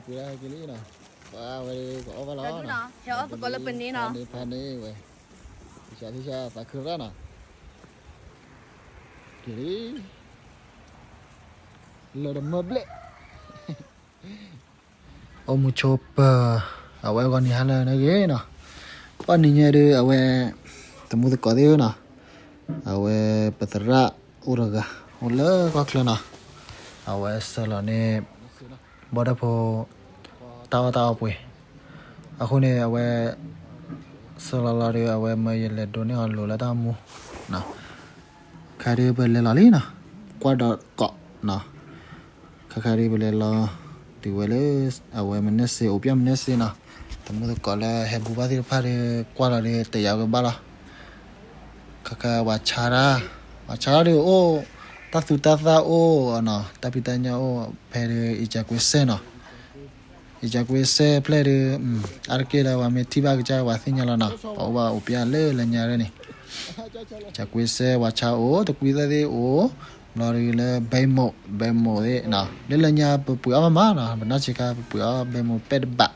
ပှ့ၤဒၣ်က့ၤလံနီၤ, ပှၤဝဲဒၣ်ကအီၣ်ဘၣ်လီၤ, ဟဲအီၣ်သကိးလၢပန့ၣ်နီၤ, ဖဲန့ၣ်ဝဲ, ထံဆးထံဆးသးခုရၣ်နီၤ, က့ၤလံ, လၢတမၢဘျဲၣ် အိၣ်မူဆိပၢၤ, အဝဲဂီၤနံၤဟါလၢနဂ့ၤနီၤ, ပှၤနံၤညါဒုးအဝဲ, တမူသကိးသ့ၣ်နီၤ, အဝဲပသရၣ်အိၣ်တဂၤ, အိၣ်လၢကီၢ်ချၢနီၤ, အဝဲဆှၢလီၤန့ၢ်, ဘီဒၢဖိ, တၢ်အီၣ်တၢ်အီပှ့ၤ, အဃိန့ၣ်အဝဲ, ဆှၢလီၤလီၤဒီး အဝဲမၢယလဲၤဒိးန့ၢ်အီၤလိာ်လၢတၢ်မူ, ခါဒုးပလဲၤလီၤလံနီၤ, ကွၢ်ဒီးကိးနီၤ, ခါခါဒုးပလဲၤလီၤ, တုၤဝဲလၢ, အဝဲမနဲစ့အိၣ်ပျဲၢ်မနဲစ့နီၤ, တမူသကိးလၢဟဲဘူးဘၣ်သ့ၣ်တဖၣ်ဒီး ကွၢ်လီၤဒီးတယာ်ကဘၣ်လီၤ, ခါခါပှၤဆါတၢ်, ပှၤဆါတၢ်ဒုးအိၣ်, တၢ်သူတၢ်သၣ်အိၣ်နီၤ, တၢ်ဖံးတၢ်ညၣ်အိၣ်ဖဲဒုး အံၤကကွ့စဲနီၤ, ယကွ့စဲဖျဲၣ်ဒီး, အါတက့ၢ်လၢပှၤမ့ၢ်ထံၣ်ဘၣ်ကစၢ်ပှၤသ့ၣ်ညါလီၤနီၤ, ပှၤအိၣ်ဘၣ်အိၣ်ပျဲၢ်လၢလၢညါရဲၣ်န့ၣ်, ယကွ့စဲပှၤဆါအိၣ် တကွံသၣ်သ့ၣ်အိၣ်, ဘျီဒုးလၢဘဲမိး ဘဲမိးသ့ၣ်နီၤ, လၢလၢညါပပှ့ၤအီၣ်မးမးနီၤ, ပနီၢ်ဆံးခါပပှ့ၤအီၣ်ဘဲမိးပဲတဘး,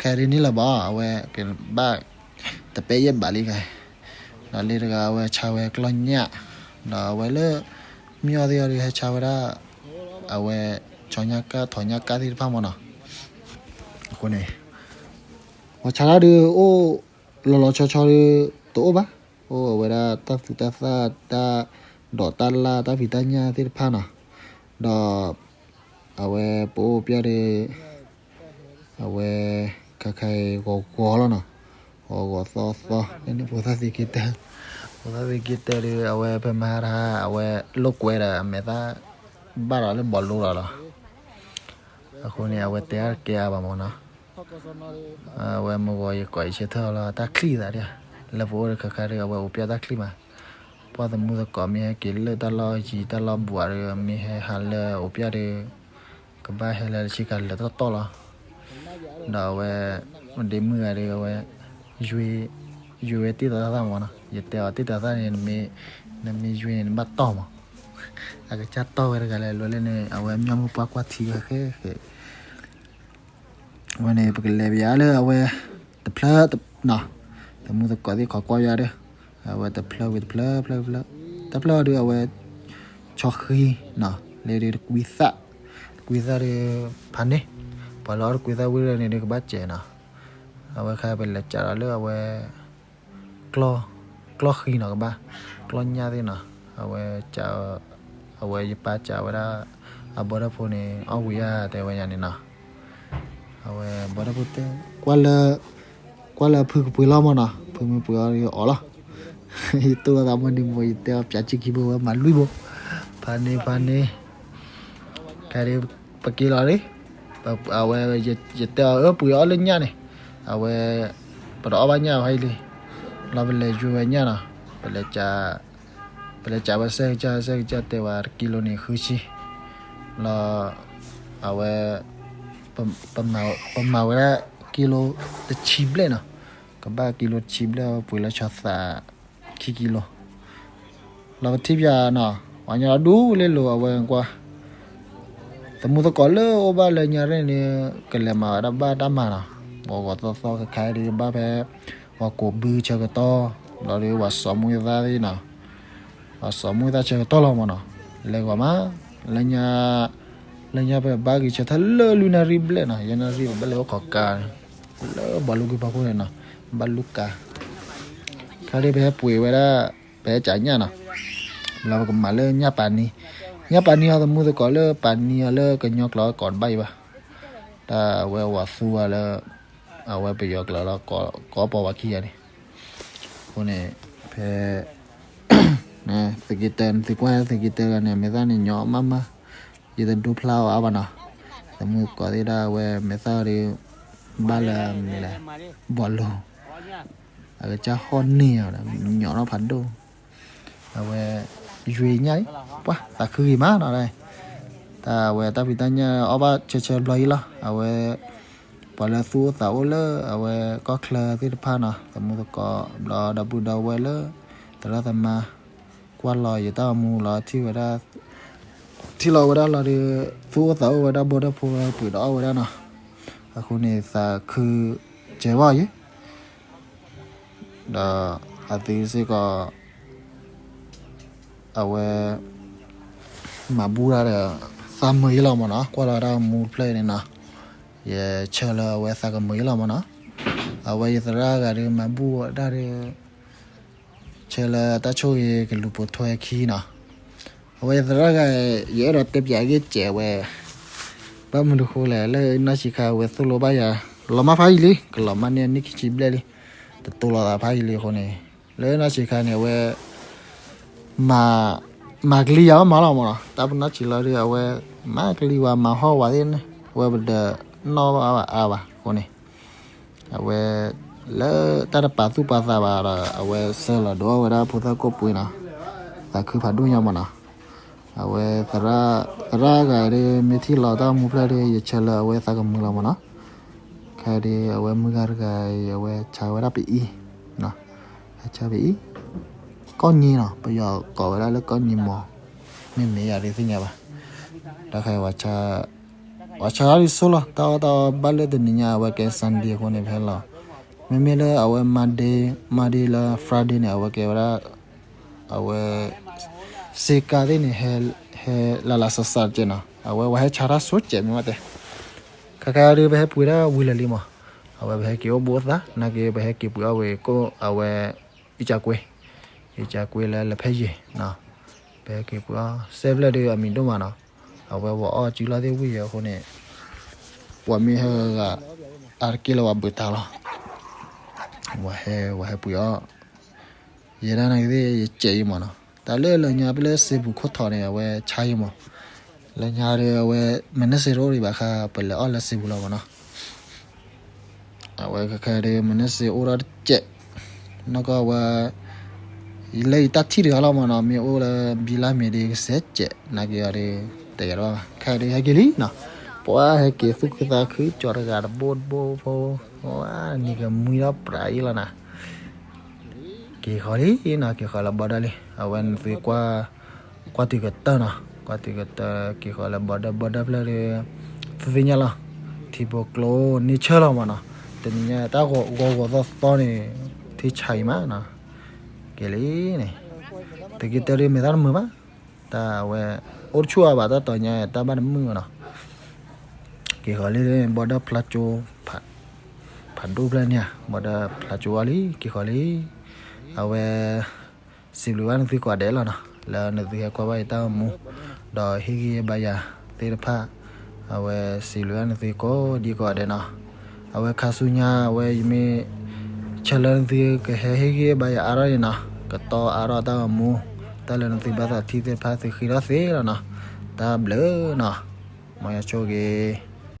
ခဲဒုးန့ၣ်လၢၤဘၣ် အဝဲကဘၣ်, တပဲယဲၢ်ဘးလံခဲ ဒီးလၢတဂၤအဝဲဆါဝဲကျီၢ်ညၣ်, ဒီးအဝဲလၢ, မ့ၢ်အီၤသ့ၣ်အီၤဒီးဟဲဆါဝဲဒၣ်, အဝဲ, ဆီညၣ်ကၢ်ထီၣ်ညၣ်ကၢ်သ့ၣ်တဖၣ်မးနီၤ, အဃိန့ၣ်, ပှၤဆါတၢ်ဒုးအိၣ်, လီၤလီၤဆီဆီဒုး, တအိၣ်ဘၣ်, အိၣ်အဝဲဒၣ်တၢ်သူတၢ်သၣ်တၢ်, ဒီးတၢ်လၢ်တၢ်ဖံးတၢ်ညၣ်သ့ၣ်တဖၣ်နီၤ, ဒီး, အဝဲပအိၣ်ပျဲၢ်ဒီး အဝဲ, ခါခါအံၤဂီၤဂီၤလီၤနီၤ, ဂီၤဂီၤသီသီန့ၣ် ဖိသၣ်သံက့တၢၢ်, ဖိသၣ်သံက့တၢၢ်ဒီး အဝဲဖဲမဟါတဟါ အဝဲလိာ်ကွဲဒီးအမဲာ်သၣ်, ဘၣ်ဒီးလၢဘီလိလီၤလီၤ, အဃိန့ၣ် အဝဲတဲအါတကဲအါဘၣ်မးနီၤ, အဝဲမုၢ်ဂီၤယကိးယဆၢထၢၣ်လီၤတၢ်ချံၣ်သးဒၣ်, လၢပအိၣ်ဒီးခါခါဒီး အဝဲအိၣ်ပျဲၢ်တၢ်ချံၣ်မး, ပှၤသမူသကိးမ့ၢ်ဟဲက့ၤလၢတၢ်လီၢ်ယံၤတၢ်လီၢ်ဘူးဒီး မ့ၢ်ဟဲဟးလၢအိၣ်ပျဲၢ်ဒီး ကဘၣ်ဟဲလၢဆ့ကၤလၢတတီၢ်လီၤ, ဒီးအဝဲ, မဒ့မုၣ်ဂၤဒီးအဝဲ, ယွ့ဝဲတ့ၢ်တၤသၣ်မးနီၤ, ယတဲအီၤတ့ၢ်တၤသၣ်န့ၣ်, နမ့ၢ်ယွ့န့ၣ်နဘၣ်တီၢ်မး, အကစၢ်တီၢ်ဝဲတဂၤလဲၣ် လီၤလၢန့ၣ် အဝဲမၠီမုၢ်ပှၢ်ကွၢ်ထံဝဲဃဲဃဲ ဝဲန့ၣ် ပကလဲၤပယါလၢအဝဲ, တဖျၢၣ်, နီၤ, သမူသကိးသ့ၣ်ခိးကွၢ်ယါဒီး, အဝဲတဖျၢၣ်ဝံၤတဖျၢၣ်ဖျၢၣ်ဖျၢၣ်, တၢ်ဖျၢၣ်အီၤဒီးအဝဲ, ဆီဃံ, နီၤ, လဲၤဒီးတကွံသၣ်, တကွံသၣ်ဒီး, ဖးန့ၣ်, ပှၤလၢအီၣ်တကွံသၣ်ဝံၤဒီးန့ၣ်ဒီးကဘၣ်စဲးနီၤ, အဝဲခါပလဲၤကးဒီးလၢအဝဲ ကျီၢ်ဃံနီၤကဘၣ်, ကျီၢ်ညၣ်သ့ၣ်နီၤ, အဝဲ, အဝဲယပၢ်စံးဝဲဒၣ်, အဘီတၢ်ဖိန့ၣ် အီၣ်ဝံၤဧါတဲဝဲယၤန့ၣ်နီၤ, အဝဲဘီတၢ်ဖိတဲ, ကွၢ်လၢ, ကွၢ်လၢဖုကပှ့ၤလီၤမးနီၤ, ဖုမ့ၢ်ပှ့ၤအီၤဒီးအီၣ်လီၤ, ယတိၢ်လီၤသးမုၢ်နံၤမး ယတဲအီၤပၠးကံခံဘိဝဲမၤလွံၢ်ဘိ, ဖးန့ၢ်ဖးန့ၢ် ခဲဒုး, ပက့ၤလီၤလံ, အဝဲ, ယတဲအီၤအၢပှ့ၤအီၣ်လၢညၣ်န့ၣ်, အဝဲ, ပတအီၣ်ဘၣ်ညၣ်ဖးအံၤလံ, လီၤပလဲၤယွ့ဝဲညၣ်နီၤ, ပလဲၤ, ပလဲၤကးဝဲစဲကစၢ်စဲကစၢ်တဲဝဲတကံလိန့ၣ်ဃုဆံ, လီၤ, အဝဲ, ပမၤဝဲဒၣ်ကံလိတဆံဘျဲၣ်နီၤ, ကဘၣ်ကံလိတဆံဘျဲၣ်ပှ့ၤလၢဆီသး ခံကံလိ လီၤပထံၣ်ပၠးနီၤ, ပှၤညီဒူလ့လိၤအဝဲကွၢ်, သမူသကိးလၢအိၣ်ဘၣ်လၢညါရဲၣ်န့ၣ်, ကလဲၤမၤဝဲဒၣ်ဘၣ်တၢ်မၤနီၤ, ဂီၤဂီၤသီသီခဲခါဒုးဘၣ်ဖဲ, ပှၤကိးဘုဆၢကတီၢ်, ဘျီဒီးပှၤစီၤမူသၣ်သ့ၣ်နီၤ, ပှၤစီၤမူသၣ်ဆၢကတီၢ်လီၤမးနီၤ, လဲၤဂီၤမး, လၢညါ, လၢညါပဘၣ်ဂံၢ်ဆၢထၢၣ်လၢလွံၢ်နၣ်ရံၣ်ဘျဲၣ်နီၤ, ယဲၢ်နၣ်ရံၣ်ပဘၣ်လဲၤအိၣ်ခိးကါ, လၢဘီလူကံဖီခိၣ်န့ၣ်နီၤ, ဘၣ်လူကါ ခဲဒုးပဟဲပှ့ၤဝဲဒၣ်, ပဟဲကးညၣ်နီၤ, လီၤပကမၤလၢညၣ်ပာ်နံၤ, ညၣ်ပာ်နံၤအီၤသမူသကိးလၢပာ်နံၤအီၤလၢကညီကျိာ်ကိးတဘၣ်အံၤဘၣ်, တၢ်အဝဲဝၤသူဝဲလၢ, အဝဲပယီၤကျိာ်လီၤ, ကိးပီၤဝၤခံဂၤန့ၣ်, အဃိန့ၣ်, ဖဲ သုက့တၢၢ် သုကွၢ်သုက့တၢၢ်ဂၤန့ၣ် မဲာ်သၣ်န့ၣ်ညီမးမး, ယတဒိဖျါအီၤအါဘၣ်နီၤ, သမူသကိးသ့ၣ်ဒၣ်အဝဲမဲာ်သၣ်ဒီး, ဘၣ်လၢမ့ၢ်လဲၣ်, ဘီလိၤ, အကစၢ်ဟီၣ်န့ၢ်အီၤဒီး ညီနီၤဖးဒိၣ်, အဝဲ, ယွ့ညၣ်အံၤ, ပှၤသးခုဂ့ၤမးနီၤ, တၢ်အဝဲတၢ်ဖံးတၢ်ညၣ်အီၣ်ဘၣ်ဆၢဆၢဘျီအံၤလီၤ, အဝဲ ပှၤလၢသူၣ်အိၣ်သးအိၣ်လၢအဝဲကီၢ်ချၢသ့ၣ်တဖၣ်နီၤ, သမူသကိး ဘျီဒီပုၢ်ဒီဝဲၢ်လၢ သရၣ်သမါ ကွၢ်လီၤယတၢ်အိၣ်မူလီၤ ထံၣ်ဝဲဒၣ်, ထံၣ်လီၤဝဲဒၣ်လီၤဒီး သူၣ်အိၣ်သးအိၣ်ဝဲဒၣ် ဘီဒီဖိပှ့ၤဒီးအီၣ်ဝဲဒၣ်နီၤ, အဃိန့ၣ်သးခုစဲးဘၣ်ယဲ, ဒီးအသုစ့ၢ်ကီး အဝဲ မၤဘူၣ်တၢ်ဒီး သးမုာ်ယဲလီၤမၢ်နီၤ, ကွၢ်လီၤတၢ်မူတဖျၢၣ်န့ၣ်နီၤ, ယဆၢလၢအဝဲသးကမုာ်ယဲလီၤမၢ်နီၤ, အဝဲယသရၣ်ဂၤဒီးမၤဘူၣ်တၢ်ဒီး ဆၢလၢတၢ်ဆိၣ်ဂ့ၤကလူၤပိာ်ထွဲခံနီၤ, အဝဲယသရၣ်ဂၤ ယအဲၣ်ဒိးတဲပၠးအဂ့ၢ်စဲးဝဲ, ဘၣ်မနုၤဃိလဲၣ် လၢနီၢ်ဆံးခါအဝဲသိၣ်လိဘၣ်ယၤ, လီၤမၢ်ဖးယံာ်လံ ကလီၤမၢ်န့ၢ်အနံၣ်ခံဆံဘျဲၣ်လံ, တတိၤလီၤသးဖးယံာ်လံအဃိန့ၣ်, လၢနီၢ်ဆံးခါန့ၣ် အဝဲ မၤကလံၤယၤမးလီၤမၢ်နီၤ, တၢ်ပနီၣ်ဆံးလီၤဒီး အဝဲမၤကလံၤဝဲမၤဟီၣ်ဝဲသ့ၣ်န့ၣ် အဝဲပဒၢးနီၣ်ဘၣ်အါဘၣ်အဃိန့ၣ်, အဝဲ လၢတၢ်တပာ်သူၣ်ပာ်သးဘၣ်ဒီး အဝဲဆှၢလီၤဒိဝဲဒၣ်ဖိသၣ်ကိၣ်ပှ့ၤနီၤ, သးခုဖးဒိၣ်ညါမၢ်နီၤ, အဝဲ သရၣ်ဂၤဒီး မ့ၢ်ထံၣ်လီၤတၢ်အိၣ်မူဖျၢၣ်ဒီး ယဆၢလၢအဝဲသးကမုာ်လီၤမၢ်နီၤ, ခဲဒီး အဝဲမုၢ်ဂၤတဂၤအံၤ အဝဲဆါဝဲဒၣ်ပအံၤ ဆါပအံၤ, ကီၢ်ညံနီၤ, ပယီၤကိးဝဲဒၣ်လၢကီၢ်ညံမီၤ, မ့မ့ၢ်ယၤဒုးသ့ၣ်ညါဘၣ်, တၢ်ခါ ပှၤဆါဒ်ဆိလီၤ, တၢ်အီၣ်တၢ်အီဘၣ်လၢတနံၤညါ အဝဲကဲ Sunday အဃိန့ၣ် ပဟဲလီၤ, မ့မ့ၢ်လၢအဝဲ Monday, Monday လၢ Friday န့ၣ် အဝဲကဲဝဲဒၣ် အဝဲ စ့ကၤသ့ၣ်န့ၣ် ဟဲလၢ်လၢ်စးစးတကဲးနီၤ, အဝဲ ပှၤဟဲဆါတၢ်ဆိကဲးမ့ၢ်ဝဲတဲ, ခါခါဒီး ပဟဲပှ့ၤဒၣ်ဝံၤလၢာ်လံမး, အဝဲပဟဲက့ၤအိၣ်ဘှံးအိၣ်သါ နာ်က့ ပဟဲက့ၤပှ့ၤအီၣ်ဝဲကိၣ် အဝဲ အံကၠးကွ့, အံကၠးကွ့လၢလၢဖဲယဲၢ်, ပဟဲက့ၤပှ့ၤအီၣ် စဲးဖျၢၣ်ဒီးအမံၤဒိၣ်မးနီၤ, အဝဲပှၤအီၣ်စုလီၢ်သ့ၣ်ဝံၤယဲၢ်အဃိန့ၣ်, ပှၤမ့ၢ်ဟဲဂၤဂၤ အါတက့ၢ်လၢပှၤဘုးတၢ်လီၤ, ပှၤဟဲ ပှၤဟဲပှ့ၤအီၣ် ယဲဒၣ်နာ်က့သ့ၣ် ယကဲးယံမးနီၤ, တၢ်လၢလၢညါပလၢစ့ပူၤခိၣ်ထီၣ်န့ၣ် အဝဲဆါယံမး, လၢညါဒီးအဝဲ မနုၤစ့တအိၣ်ဒံးဘၣ်ခါ ပလဲၤအီၣ်လၢစ့ပူၤလီၤမးနီၤ, အဝဲခဲခဲဒီး မနုၤစ့အိၣ်ဒီးတကဲး, နီၢ်ကီၢ်ဝဲ လၢယတၢ်ထံၣ်တဂၤလီၤမးနီၤ, မ့ၢ်အိၣ်လၢ ဘံလါမ့ၤ ဒ်ကစဲးကဲး နာ်က့အီၤဒီး တယၤတဘၣ်ဘၣ်, ခဲဒီးဟဲက့ၤလံနီၤ, ပှၤဟဲက့ၤသူၣ်ခုသးခု ကၠီၤတဂၤတဘိတဘိဖိ, နံၤကမှံဒီးပြးအံၤလီၤနၤ က့ၤဃီၤလံနီၤ, က့ၤဃီၤလၢ border လံ, အဝဲနသုကွၢ် ကွၢ်တုၤကတၢၢ်နီၤ, ကွၢ်တုၤကတၢၢ် က့ၤဃီၤလၢ border, border ဖျၢၣ်ဒီး သုသ့ၣ်ညါလီၤ, ထံဖိကျိန့ၢ်ဆၢလီၤမးနီၤ, တနံၤညါတၢ်ဂီၤဂီၤသီသီန့ၣ် ထံဆါအံၤမးနီၤ, က့ၤလံန့ၣ်, သုက့ၤတၢၢ်ဒ်မဲာ်သၣ်တမုာ်ဘၣ်, တၢ်အဝဲ အိၣ်တဆူၣ်အါဘၣ် တၢ်တီၤညါ တၢ်ဘၣ်တမုာ်နီၤ, က့ၤဃီၤလံ border ဖျါကၠိ ဖးဒိၣ်ဖျၢၣ်န့ၣ် border ဖျါကၠိအီၤလံ က့ၤဃီၤလံ, အဝဲ စံးဘျုးဘၣ်နသုကိးဂၤဒဲးလီၤနီၤ, လၢနသုဟဲကွၢ်ဘၣ်ယတၢ်အိၣ်မူ, ဒီးဟ့ၣ်ဂံၢ်ဟ့ၣ်ဘါယၤသ့ၣ်တဖၣ်, အဝဲစံးဘျုးဘၣ်နသုကိးဒံကိးဂၤဒဲးနီၤ, အဝဲခါဆူညါ အဝဲယမ့ၢ် ဆၢလၢနသုကဟဲဟ့ၣ်ဂံၢ်ဟ့ၣ်ဘါယၤအါထီၣ်န့ၣ်နီၤ, ကတီၤအါထီၣ်တၢ်အိၣ်မူ, တၢ်လၢနသုဘၣ်သးထံၣ်သ့ၣ်တဖၣ် သုဃ့ထီၣ်သ့လီၤနီၤ, တၢ်ဘျုးနီၤ, မ်ယွၤဆိၣ်ဂ့ၤ